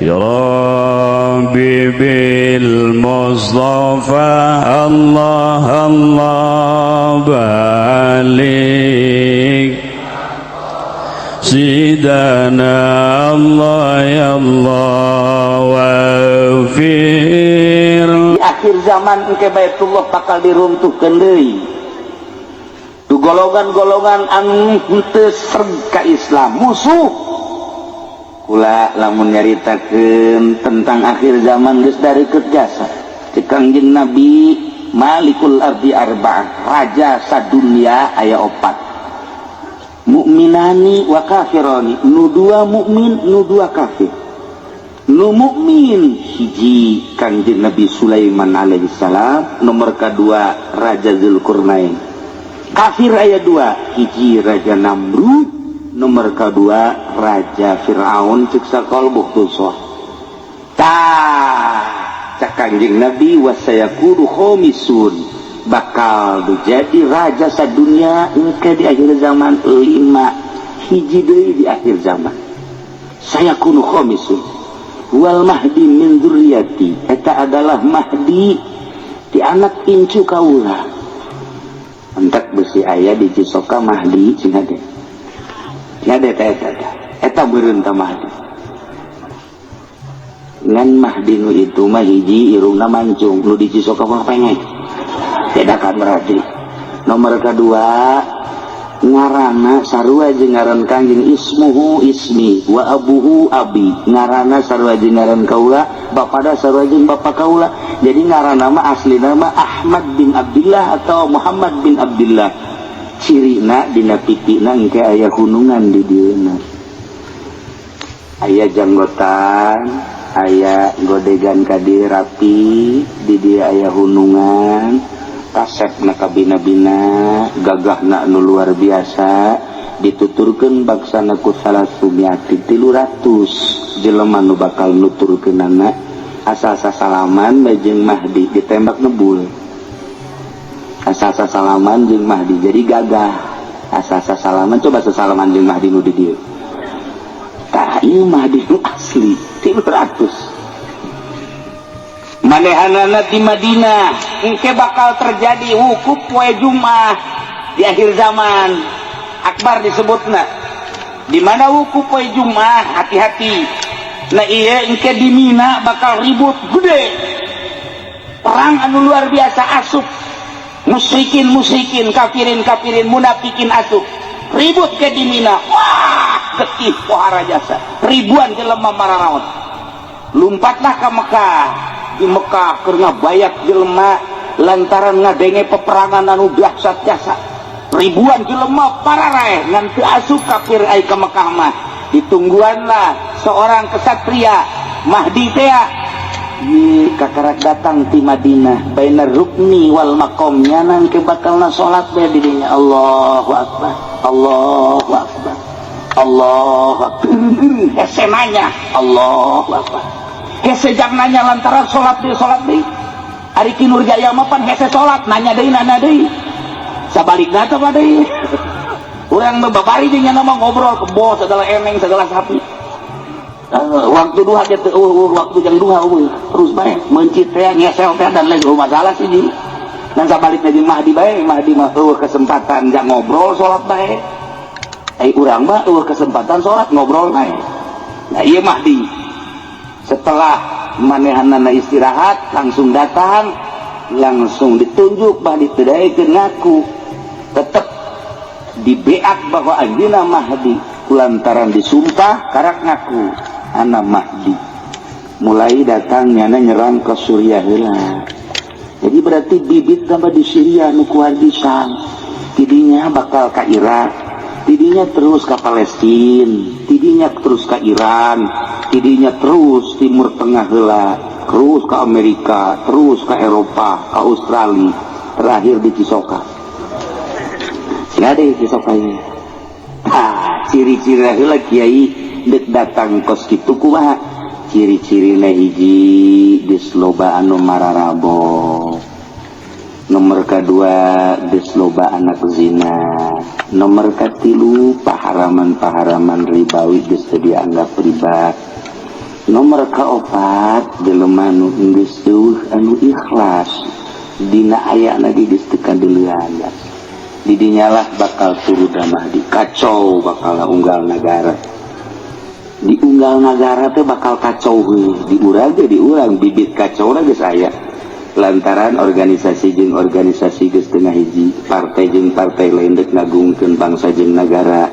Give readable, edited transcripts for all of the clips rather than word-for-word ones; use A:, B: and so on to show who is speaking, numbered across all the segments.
A: Ya Rabbi bil Mustafa Allah Allah balik Sidana Allah ya Allah wafir.
B: Di akhir zaman engke Baitullah bakal diruntuhkeun deui. Tu golongan-golongan anu henteu sreg ka Islam, musuh. Kula lamun nyaritakeun tentang akhir zaman geus dareukeut jasa. Cek Kangjeng Nabi, malikul ardi arba'ah, raja sadunia aya opat. Mukminani wa kafirani, nu dua mukmin, nu dua kafir. Nu mukmin hiji Kangjeng Nabi Sulaiman alaihi salam, nomor kedua Raja Zulkarnain. Kafir aya dua, hiji Raja Namrud, nomor kedua Raja Fir'aun cek sakol buktusoh. Tah, cek Kangjeng Nabi wasayakunu khomisun, bakal jadi raja sadunia engke di akhir zaman lima, hiji deui di akhir zaman. Sayakunu khomisun wal mahdi min dzurriyyati, eta adalah mahdi di anak incu kaula. Entek besi aya di Cisoka mahdi cing hade. Cing hade eta eta eta. Eta meureun ta mahdi. Ngan mahdi nu itu mah hiji irungna mancung, nu di Cisoka mah pengek. Beda kan berarti. Nomor kedua ngarana sarua jeung ngaran Kangjeng, ismuhu ismi wa abuhu abi, ngarana sarua jeung ngaran kaula, bapada sarua jeung bapa kaula. Jadi ngaranna mah aslina mah Ahmad bin Abdullah atau Muhammad bin Abdullah. Cirina dina pitina engke aya hunungan di dieuna, aya janggotan, aya godegan ka dieu rapi, di dieu aya hunungan, kasep na kabina-bina, gagahna nu luar biasa. Dituturkeun baksana ku salasumiati 300 jelema nu bakal nuturkeunana, asal sasalaman bae jeung Mahdi ditembak ngebul. Asal sasalaman jeung Mahdi jadi gagah. Asal sasalaman, coba sasalaman jeung Mahdi nu di dieu. Tah ieu Mahdi nu asli 300. Manehanana di Madinah engke bakal terjadi wukuf poe Jumat di akhir zaman akbar disebutna. Di mana wukuf poe Jumat, hati-hati. Nah iya engke di Mina bakal ribut gede, perang anu luar biasa, asup musyrikin musyrikin, kafirin kafirin, munafikin asup ribut ke di Mina. Wah getih pohara jasa, ribuan jelema mararaot. Lompatlah ke Mekah. Di Mekah keur ngabayak jelema lantaran ngadenge peperangan anu dahsyat jasa, ribuan jelema pararaeh ngan teu asup kafir ai ka Mekah mah. Ditungguanlah seorang kesatria Mahdi tea di kakarak datang ti Madinah, bainar rukni wal maqam, nyanan ke bakalna salat bae di dinya. Allahu akbar, Allahu akbar, Allahu akbar. Hese nanya Allahu akbar, hese jang nanya lantaran salat deui, salat deui. Ari Ki Nurjaya mah pan hese salat, nanya deui, nanya deui. Sabalikna teh mah deui. Urang mah babari jeung nya mah ngobrol kebo segala eneng segala sapi. Waktu duha ge teu eueuh, waktu jang duha eueuh terus bae meuncit teh ngesel teh dan lain masalah sih ji. Dan sabalikna jeung Mahdi bae, Mahdi mah eueuh kesempatan jang ngobrol salat bae. Ai urang mah eueuh kesempatan salat ngobrol bae. Nah ieu Mahdi setelah manehanana istirahat langsung datang, langsung ditunjuk Mahdi teu daekeun ngaku, tetep dibeak bahwa anjeunna Mahdi kulantaran disumpah karak ngaku ana Mahdi. Mulai datangnya nyerang ke Suriah heula. Jadi berarti bibit tambah di Syria nu kuat di Syam, tidinya bakal ke Irak, tidinya terus ke Palestina, tidinya terus ke Iran, tidinya terus Timur Tengah heula, terus ke Amerika, terus ke Eropa, ke Australia, terakhir di Cisoka. Sing ada di Cisoka ini. Ah, ciri-ciri heula kiai dek datang kos kitu kumaha? Ciri-cirina hiji geus loba anu mararabo. Nomor kedua geus loba anak zina. Nomor katilu paharaman-paharaman ribawi geus teu dianggap riba. Nomor kaopat, jelema nu geus euweuh anu ikhlas dina ayana di geus teu kadeulean. Didinyalah bakal turun Mahdi, kacau bakal unggal negara. Di unggal negara teh bakal kacau heuh. Di urang ge, di urang bibit kacau geus aya lantaran organisasi jeung organisasi geus teu hiji, partai jeung partai lain dek ngagungkeun bangsa jeung negara,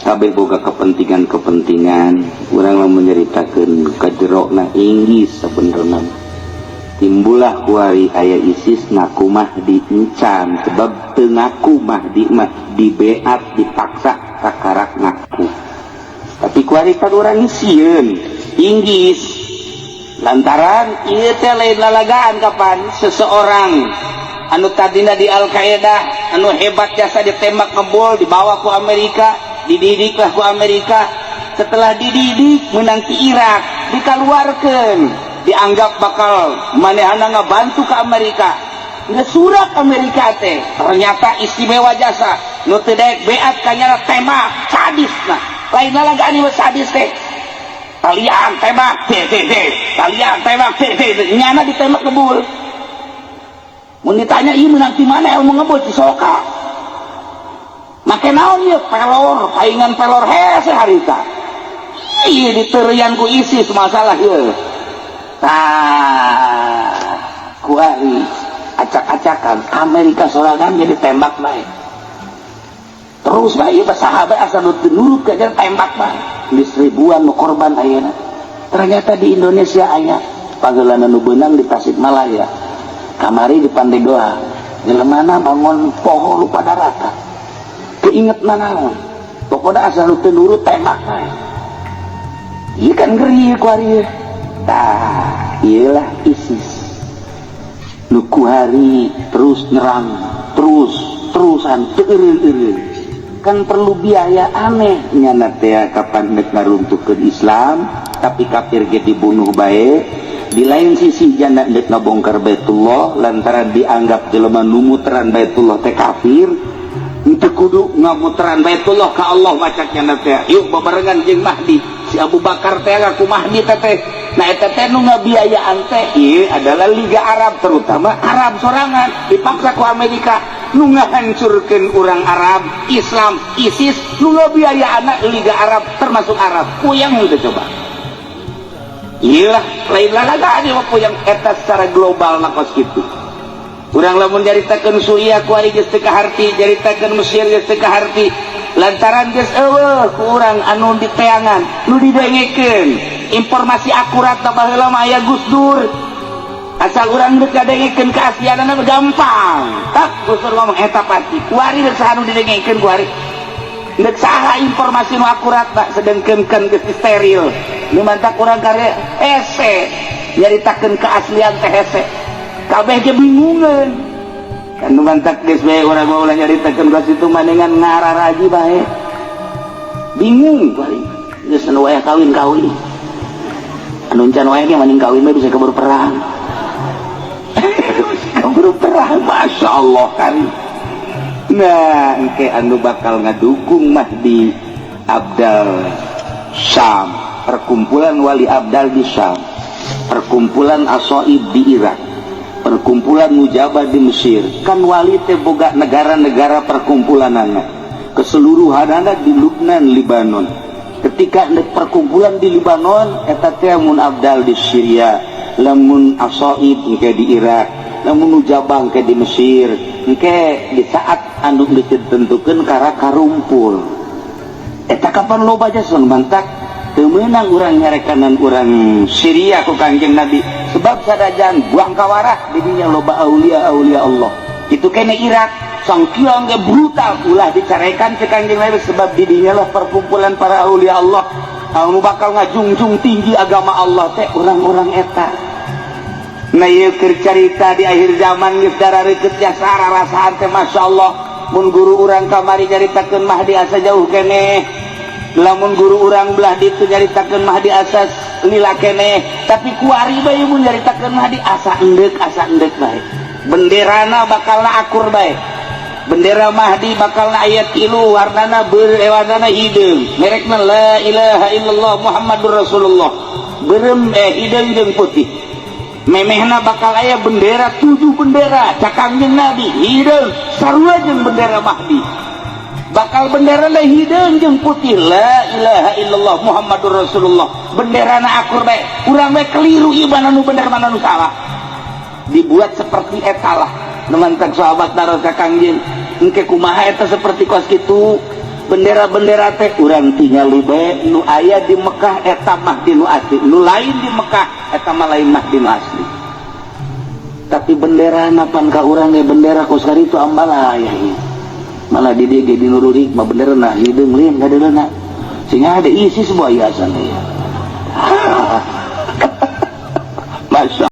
B: kabeh boga kepentingan-kepentingan. Urang lamun nyaritakeun kajerona Inggris, sebenarnya timbullah kuari aya ISIS ngaku Mahdi encan, sebab teu ngaku Mahdi mah dibeat, dipaksa kakarak ngaku. Tapi kuari kan urang sieun Inggris lantaran ieu teh lain lalagaan. Kapan seseorang anu tadina di Al Qaeda anu hebat jasa ditembak ngebul, dibawa ku Amerika, dididiklah ku Amerika. Setelah dididik menang di Irak, dikeluarkan, dianggap bakal manehana ngabantu ke Amerika. Nggak surat Amerika teh ternyata istimewa jasa nu teu daek beat kanyana tembak. Sadis. Nah, lain lalagaan ieu sadis teh. Talian tembak teh teh teh, talian tembak teh teh, nyana ditembak ngebul. Mun ditanya ieu menang di mana ilmu ngebul, cisoka make naon ieu, pelor, paingan pelor hese harita. Ieu diterian ku ISIS masalah ieu. Tah, kuari acak-acakan Amerika sorangan jadi tembak bae terus bae. Ieu sahabat asal nu teu nurut ka tembak bae, geus ribuan nu korban ayeuna. Ternyata di Indonesia aya pagelanan nu beunang di Tasikmalaya kamari, di Pandeglang, jelemana bangun poho lupa darata keinget naon, pokoknya asal nu teu nurut tembak bae. Ieu kan ngeri kuari. Tah, iyalah ISIS nu kuari terus nyerang terus terusan teu eureun-eureun. Kan perlu biaya aneh nyana teh kapan nek ngaruntuhkeun Islam, tapi kafir ge dibunuh bae. Di lain sisi janda nek ngabongkar Baitullah lantaran dianggap jelema nu muteran Baitullah teh kafir. Itu kudu ngamuteran Baitullah ka Allah macak nyana teh, yuk babarengan jeung Mahdi. Si Abu Bakar teh ngaku Mahdi teh teh. Nah, eta teh nu ngabiayaan teh ieu adalah Liga Arab, terutama Arab sorangan dipaksa ku Amerika nu ngahancurkeun urang Arab Islam. ISIS nu ngabiayaan Liga Arab, termasuk Arab puyeng teh coba. Iyalah, lain lalagaan ieu mah, puyeng eta secara global na kos kitu. Urang lamun nyaritakeun Suriah kuari geus teu kaharti, nyaritakeun Mesir geus teu kaharti lantaran geus euweuh ku urang anu diteangan, nu didengekeun informasi akurat. Baheula mah aya Gus Dur, asal urang geus ngadengekeun keaslianana gampang tak Gus Dur ngomong eta pasti. Kuari geus saha nu didengekeun? Kuari geus saha informasi nu akurat tak? Sedengkeun kan geus steril. Nu mantak urang kare hese nyaritakeun keaslian teh, hese kabeh ge bingungeun kan. Nu mantak geus bae urang mah ulah nyaritakeun ka situ, maningan ngararaji bae, bingung. Paling geus anu wayah kawin kawin, anu can wayah ge maning kawin mah bisa keburu perang, keburu perang. Masya Allah kan. Nah, engke anu bakal ngadukung Mahdi Abdal Syam, perkumpulan wali Abdal di Syam, perkumpulan Asoib di Irak, perkumpulan Mujabah di Mesir. Kan wali teh boga negara-negara perkumpulanana keseluruhanana di Lubnan, Libanon. Ketika perkumpulan di Libanon eta teh mun Abdal di Syria, lamun Asoib engke di Irak, lamun Mujabah engke di Mesir. Engke di saat anu ditentukeun kara karumpul eta kapan loba jasa. Mantak teu meunang urang nyarekanan urang Syria ku Kangjeng Nabi, sebab sadajan buang kawarah didinya loba aulia aulia Allah. Itu kene Irak sangkiang ge brutal, ulah dicarekan ke Kangjeng Nabi, sebab didinya lah perkumpulan para aulia Allah anu bakal ngajungjung tinggi agama Allah teh orang-orang eta. Nah, ieu keur carita di akhir zaman geus darareukeut jasa rasaan teh. Masya Allah, mun guru urang kamari nyaritakeun Mahdi asa jauh keneh, lamun guru urang belah ditu nyaritakeun Mahdi asa lila keneh, tapi kuari bae mun nyaritakeun Mahdi asa endek, asa endek bae. Benderana bakalna akur bae. Bendera Mahdi bakalna aya tilu warnana, warnana hideung, merekna la ilaha illallah Muhammadur Rasulullah. Beureum, hideung jeung putih. Memehna bakal aya bendera, tujuh bendera cak Kangjeng Nabi, hideung sarua jeung bendera Mahdi. Bakal bendera lah hideung jeung putih, la ilaha illallah Muhammadur Rasulullah. Bendera na akur bae, urang bae keliru ieu, mana nu bener, mana nu salah. Dibuat seperti eta lah. Nu mantak sahabat naros ka Kangjeng, engke kumaha eta seperti kos kitu bendera-bendera teh? Urang tingali bae, nu aya di Mekah eta Mahdi nu asli, nu lain di Mekah eta mah lain Mahdi nu asli. Tapi bendera pan ka urang ge bendera kos itu ambalaya ieu. Malah di dieu ge di Nurul Hikmah bendera nah hideung lain kadeuleuna, sehingga ada isi sebuah hiasan ya. Masya